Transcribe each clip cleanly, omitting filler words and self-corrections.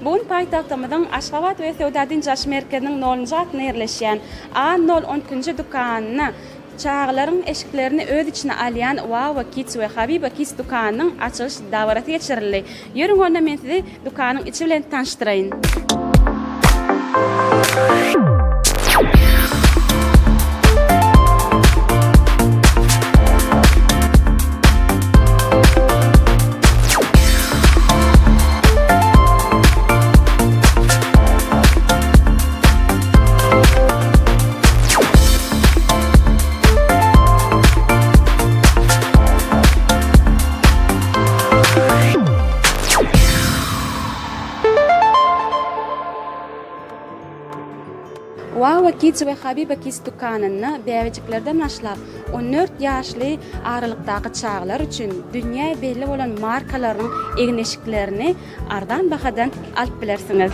Bu gün paýtagtymyzyň Aşgabat we söwda-dynç alyş merkeziniň nolunjy gatynda ýerleşýän A nol on ikinji dükanynda çagalaryň eşiklerini öz içine alýan Wawa Kids we Habiba Kids dükanynyň açylyş dabarasy geçirildi. Ýörüň onda men sizi dükanyň içi bilen tanyşdyraýyn. Wawa Kids we Habiba Kids dükanynda bäbejiklerden başlap, 14 ýaşly aralykdaky çagalar üçin dünýä belli bolan markalaryň egin-eşiklerini arzan bahadan alyp bilersiňiz.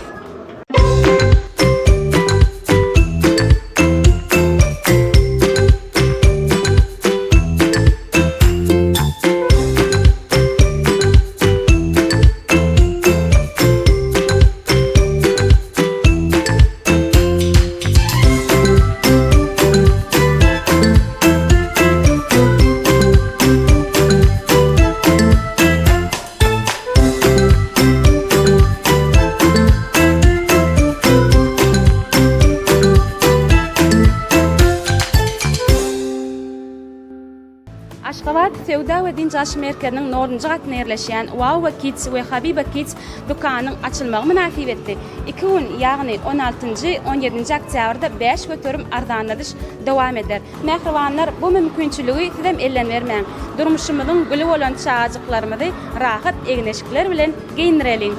Aşgabat söwda we dynç alyş merkeziniň nolunjy gatynda ýerleşýän Wawa Kids we Habiba Kids dükanynyň açylmagy mynasybetli iki gün, ýagny on altynjy, on ýedinji oktýabrda 5% arzanladyş dowam eder. Mähribanlar, bu mümkinçiligi sizem elden bermäň! Durmuşymyzyň güli bolan çagajyklarymyzy rahat egin-eşikler bilen geýindireliň!